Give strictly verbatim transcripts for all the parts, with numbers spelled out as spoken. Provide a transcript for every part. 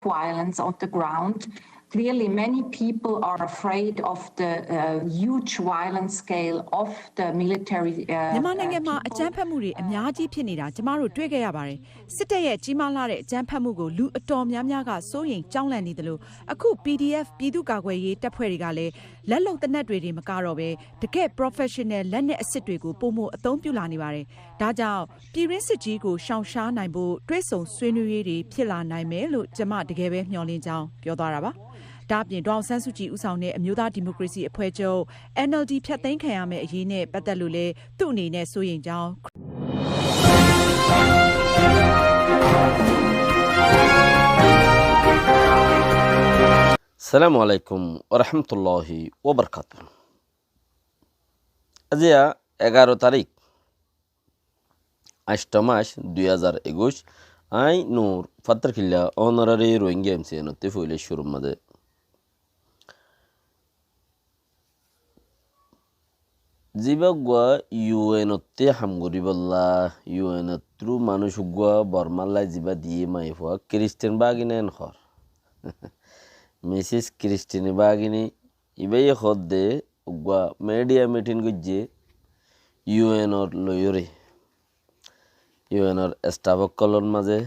violence on the ground. Clearly, many people are afraid of the uh, huge violence scale of the military. Uh, မြန်မာနိုင်ငံမှာ uh, အကြမ်းဖက်မှုတွေ အများကြီးဖြစ်နေတာ ကျမတို့တွေ့ခဲ့ရပါတယ်။ စစ်တပ်ရဲ့ ကြီးမားလှတဲ့ အကြမ်းဖက်မှုကို လူအတော်များများက စိုးရိမ်ကြောက်လန့်နေသလို အခု ပီဒီအက်ဖ် ပြည်သူ့ကာကွယ်ရေးတပ်ဖွဲ့တွေကလည်း လက်လုပ်သေနတ်တွေတင်မကတော့ဘဲ တကယ့် ပရော်ဖက်ရှင်နယ် လက်နက်အစစ်တွေကို ပိုမိုအသုံးပြုလာနေပါတယ်။ ဒါကြောင့် ပြည်တွင်းစစ်ကြီးကို ရှောင်ရှားနိုင်ဖို့ တွေ့ဆုံဆွေးနွေးရေးတွေ ဖြစ်လာနိုင်မယ်လို့ ကျမ တကယ်ပဲ မျှော်လင့်ကြောင်း ပြောသွားတာပါ။ ဒါ့အပြင် ဒေါ်အောင်ဆန်းစုကြည် ဦးဆောင်တဲ့ အမျိုးသားဒီမိုကရေစီအဖွဲ့ချုပ် အန်အယ်ဒီ ဖျက်သိမ်းခံရမယ့်အရေးနဲ့ ပတ်သက်လို့လည်း သူ့အနေနဲ့ စိုးရိမ်ကြောင်း Assalamu alaikum wa rahmatullahi wa barakatuh. Aijja egaro tarik, añcto mac, dui házar ekuic. Añí Nur Fattarkilla, onorari Rohingya em si en ottú foila cúrur mazé. Zibá uggúa yu en ottú ham goríbolla, yu en ottu manúic uggúa Bormalla zibá diyé maiyafua, Kiristin Bagine en hoór. Misis Kiristin Bagine, ibáye hoódde uggúa midiya mitin goijjé yu en or loiyóre, yu en or estaf ókkolor mazé,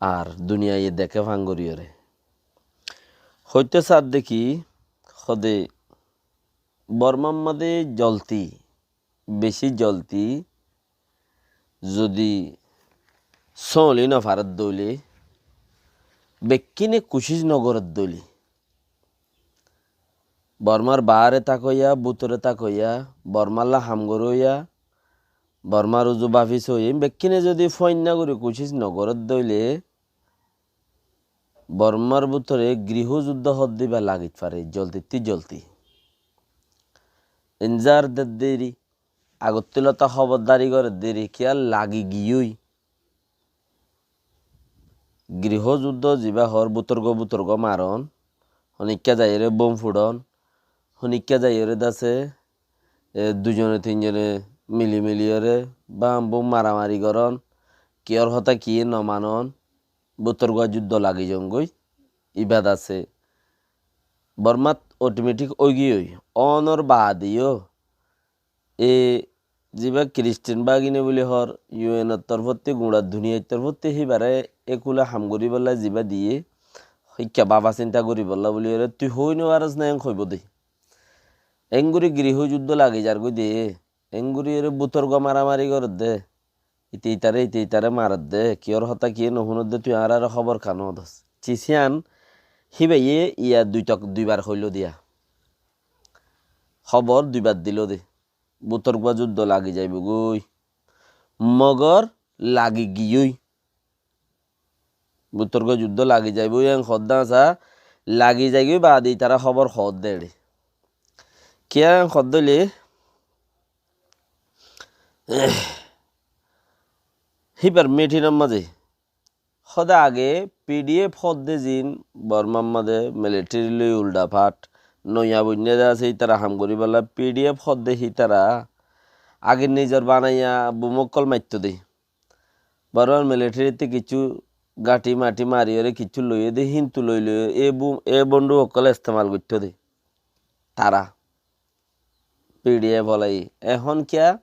ar duniyaiye deké fán goríyore. Hoitó saádde ki, hoódde Bormar mazé zolti, beci zolti, zodi sómoli nofaredde óile, bekkúne kucíc nogoredde óile, Bormar baáre tákoiya, bútore tákoiya, Bormalla ham goróiya, Bormar uzu bafis óiya, bekkúne zodi fúainna gorí kucíc nogoredde óile, Bormar bútore girihó zuddó hoódde ibá lagit fare, zoltittú zolti. Inzar dedde eri, agottú lota hóbordari goredde eri, kiyá lagi giyói. Girihó zuddó zibá hoór bútorgua bútorgua maron, honikká zaiyóre bom fuçon, honikká zaiyóre dase, e, duizone tinzone mili miliyóre bam bum maramari goron, kiyór hotá kiyé nomanon, bútorgua zuddó lagi zongói, ibá dase. Bormat otometik óigiyoi, ónor baade yó, e, zibá Kiristin Bagine buli hoór, yu en or torfóttu, guñça duniyair torfóttu híbare ekula ham goríbolla zibá diyé, híkka báfa sinta goríbolla buli hoóre, tui hoói nofaros né en hoibó dé. Engorí girihó zuddó lagi zargói dé, engorí ere bútorgua maramari goredde, ite itare, ite itare maredde, kiyór hotá kiyé nohúnodde, tui añárare hóbor ká nodos. Cis yían híbaye iya dui tok, duibar hoiló diya. Hóbor duibar diló dé. Bútorgua zuddó lagi zaibói. Mogor lagi giyói. Bútorgua zuddó lagi zaibói en hoódde asá, lagi zaigói baade itará hóbor hoódde ere. Kiyá en hoódde óile, híbar mitinor mazé hoódde age pidiyef hoódde zin Bormar mazé militeri loi ulda fat, noiya boinné de asé, ítara ham goríbolla pidiyef hoódde hítara age nizor banaiya bum ókkol maitto de. Bormar militerite kiccú gañthi mathi mariyóre kiccú loiyé de, híntu loi loi e bum, e bonduk ókkol estemal goittó de tará. Pidiyef olai. Ehón kiyá?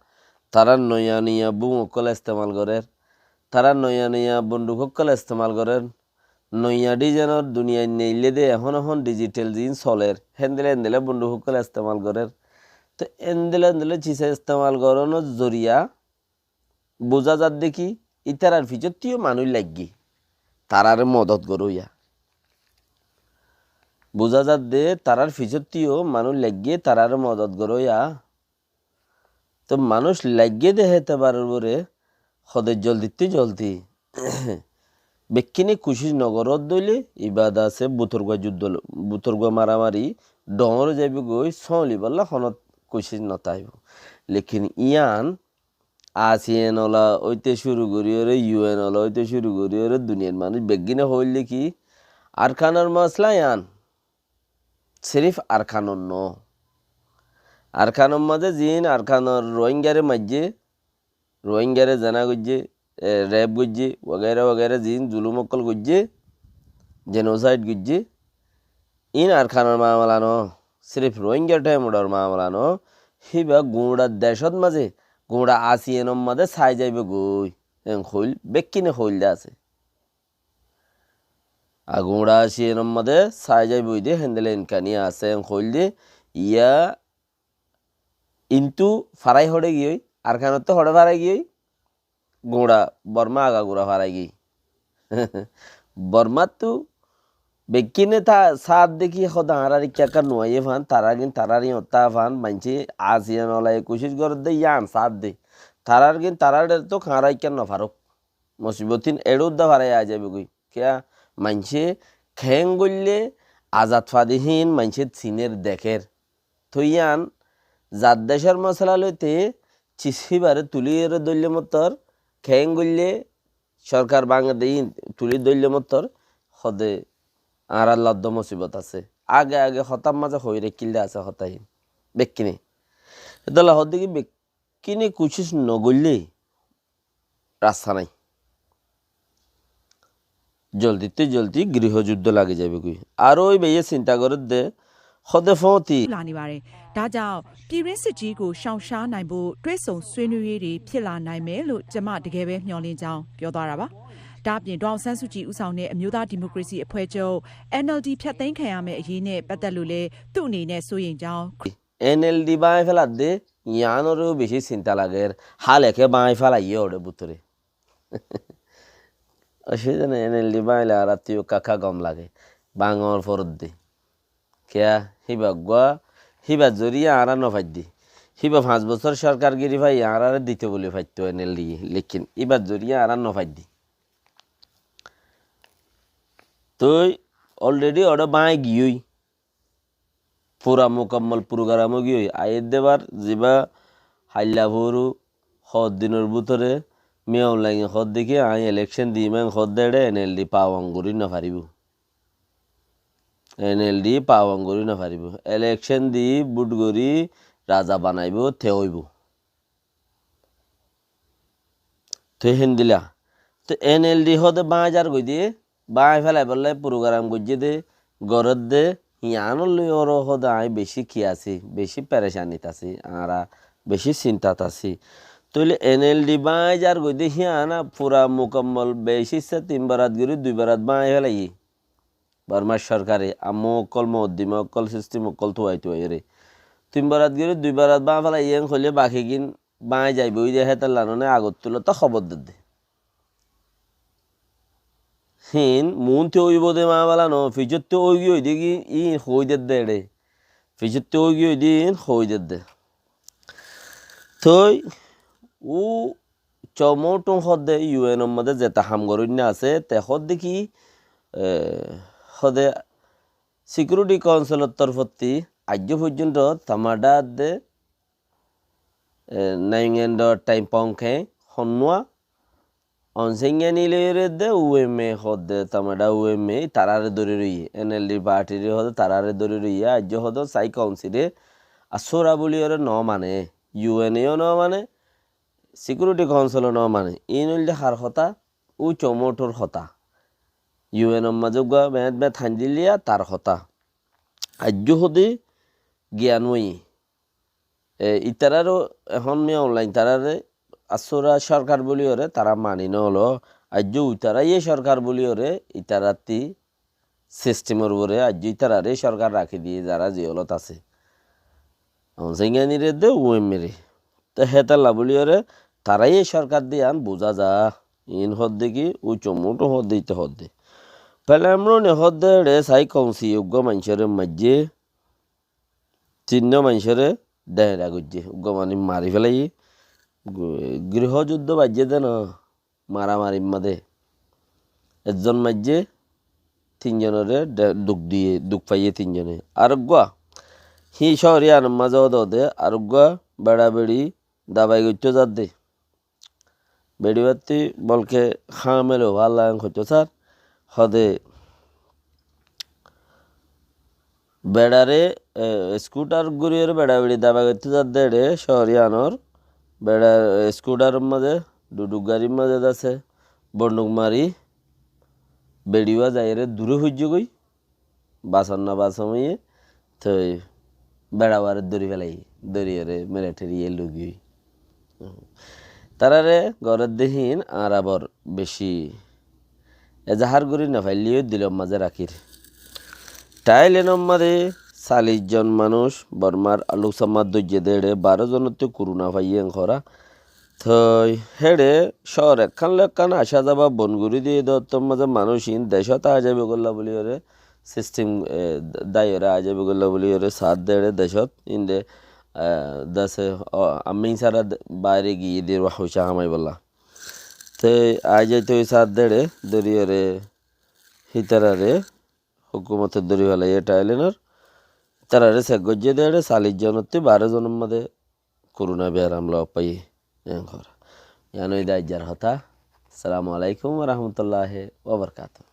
Tará noiya noiya bum ókkol estemal gorér. Tará noiya noiya bonduk ókkol estemal gorér. Noiya dizainor duniyait neillé de ehón ehón dijitel zin soler. Héndilla héndilla bonduk ókkol estemal gorér. Te héndilla héndilla cis estemal gorónor zoriya buzá zadde ki, ítarar fisóttu yó manúic laiggé, tarare modot goróiya. Buzá zadde tarár fisóttu yó manúic laiggé, tarare modot goróiya. Te manúic laiggé de hétobaror uore hoódde zoldittú zoldi bekkúne kucíc nogoródde óile ibá de asé bútorgua zuddó, bútorgua maramari dhoóñr ói zaibói, sómolibolla honó kucíc notáibo. Lekin yían ASEAN ola óite cúru goríyore, UN ola óite cúru goríyore duniyair manúic beggúne hoóille ki, Arkanor mosla yían sirif Arkanor noó. Arkanor mazé zin Arkanor Rohingyare maijjé, Rohingyare zena goijjé, e, rep goijjé, wagaira wagaira zin zulum ókkol goijjé, jenosaid goijjé, ín Arkanor mamela no, sirif Rohingya Theimuror mamela no, híba guñça decót mazé, guñça ASEANor mazé sai zaibói goi, en hoil, bekkúne hoil de asé. Ar guñça ASEANor mazé sai zaibói de, héndilla imkani asé, en hoil de, iya, intu farai hoçé giyói, Arkanottú hoçé farai giyói, guñça Borma agagura farai giyói. Bormattú bekkúne ta-, saádde ki hoó de añárar ikká ekká nuaiyé fán, tarár gín tarár iñottá fán, maincé ASEAN olaye kucíc gorédde yían saádde. Tarár gín tarár dhér tóu añára ikká nofarók. Mosibot hín eçé uddá farai aái zaibói goi. Kiyá maincé keén goillé azad fadi hín maincé sinér dekér. Toi yían zar decór mosala loite cis híbaré tulíyoré dóille mottor, keén goillé sorkar báñge de yín tulí dóille mottor, hoó de añárar loddó mosibot asé. Age age hotár mazé hoi raikkíl de asé hotá hín. Bekkúne. Hétolla hoó de ki bek-, kine kucíc nogoillé rasta nái. Joldittú joldi griho juddó lagi zaibói goi. Ar ói baiye sinta gorédde, hoó de fóñti. လာနေပါတယ်။ ဒါကြောင့် ပြည်တွင်းစစ်ကြီးကို ရှောင်ရှားနိုင်ဖို့ တွေ့ဆုံဆွေးနွေးရေးတွေ ဖြစ်လာနိုင်မယ်လို့ ကျွန်မ တကယ်ပဲ မျှော်လင့်ကြောင်း ပြောသွားတာပါ။ ဒါ့အပြင် ဒေါ်အောင်ဆန်းစုကြည် ဦးဆောင်တဲ့ အမျိုးသားဒီမိုကရေစီအဖွဲ့ချုပ် NLD ဖျက်သိမ်းခံရမယ့်အရေးနဲ့ ပတ်သက်လို့လည်း သူ့အနေနဲ့ စိုးရိမ်ကြောင်း NLD báñgi féladde, yiánoré bicí sinta lager, hále ke báñgi félaiyé óre bútore. Ocubida nái, NLD báñgile añárattú ekká ekká gom lage. Báñgor foredde. Kiyá, híba eggúa, híbar zoriya añára nofaidde. Híba fañs bosór sorkargiri faiye añáráre dito buli faitto NLD, lekin híbar zoriya añára nofaidde. Toi already óre báñgi giyói. Fura mukammol program ói giyói. Aiyér de bar ziba hailla furu hoddinor bútore Min Aung Hlaing e hoódde ki, añí election dim, en hoódde eçé NLD power gorí nofaribó. NLD power gorí nofaribó. Election di vote gorí raza banaibó, te óibo. Te héndilla. Te NLD hoóde báñgi zargoi de, báñgi félaibolla program goijjé de, gorédde, yián loi oro hoóde añí bicí ki así, bicí perecanit así, añára bicí sintat así. Tóile NLD báñgi zargoi de, yián fura mukammol bicí issá tin barat gorí dui barat báñgi félaiyé. Bormar sorkare, ammo ókkol, moddima ókkol, sistim ókkol tuwai tuwaiyóre. Tin barat gorí dui barat báñgi félaiyé, en hoilé bakigín báñgi zaiboi de hétolla none agottú lóti hóbor dedde. Hín muúntu óibo de mamela no, ficottú óigiyoi de ki, íin hoói dedde eçé. Ficottú óigiyoi de íin hoói dedde. Toi, U Kyomoto hoódde UN or modde zeta ham goróinna asé, te hoódde ki, e, hoóde Security Council or torfottí aijjó foijjonto Tamada adde, e, Naingan Daw Thaipong Kheng honnúa, Aung San Suu Kyi loiyóre de U M A hoódde Tamada U M A taráre dóri roiyé, NLD party re hoóde taráre dóri roiyé, aijjó hoóde Sai Kyaung Sii re asóra buliyóre no mane, UN e yó no mane, Security Council o no mane, iín óilde har hotá? U Kyomotor hotá. UN or mazé uggúa beñat beñat haindilliya tar hotá. Aijjó hode giyan óiye. E, itararó ehón Min Aung Hlaing taráre asóra sorkar buliyóre tará mani no ló. Aijjó itaráye sorkar buliyóre itarattí sistemor uore aijjó itararé sorkar rakí diyé, zará ziyólot asé. Aung San Suu Kyi re de U M A re. Te hétolla buliyóre taráye sorkar de yián buzá za. Iín hoódde ki, U Kyomoto hoódde, ite hoódde. Pele Amrone hoódde eçé Sai Kyaung Sii uggúa maincóre maijjé, tinnó maincóre dheñra goijjé, uggúa mani mari félaiyé. Gu-, griho juddó baijjé de no, maramari mazé. Ezzon maijjé, tinzonoré de-, duk diyé, duk faiyé tinzone. Areggúa, híin cóor yiánor mazé ódode, areggúa beça beçi dabai goittó zadde. Beçi battí bolke hámel ó falla en hoitó sar. Hode beçaré, e, skutar guriyóre beça beçi dabai goittó zadde eçé cóor yiánor. Beça, e, skutaror mazé, duduk garir mazé zasé, bonduk mari, beçiwa zaiyóre dure foijjé goi, basar no basar moiye, toi beçaware dóri félaiye, dóriyóre militariye loi giyói. Tarare gorédde hín añára bor beci ezahar gorí no failleyó dilor mazé rakír. Thailenor mazé callic zon manúic Bormar luksamar dóijje dé éçe baró zonottú koruna faiyé en hoóra. Toi héçe cóor ekkán loi ekkán asá zaba bon gorí diyé dé ottór mazé manúic iín decót aái zaibou golla buliyóre sistem, e, daiyóre aái zaibou golla buliyóre saádde éçe decót, inde, e, dase, o, ammí sára baáre giyé dé ruwá foicá hamaibolla. Te aái zaito saádde éçe dóriyóre hítarare hókumote dóri félaiye Thailenor. Tarare sek goijjé dé éçe callic zonottú baró zonor mazé koruna biyaram lof faiyé en hoóra. Yián óilde aijjar hotá. Assalamu alaikum wa rahmatullahi wa barakatuhu.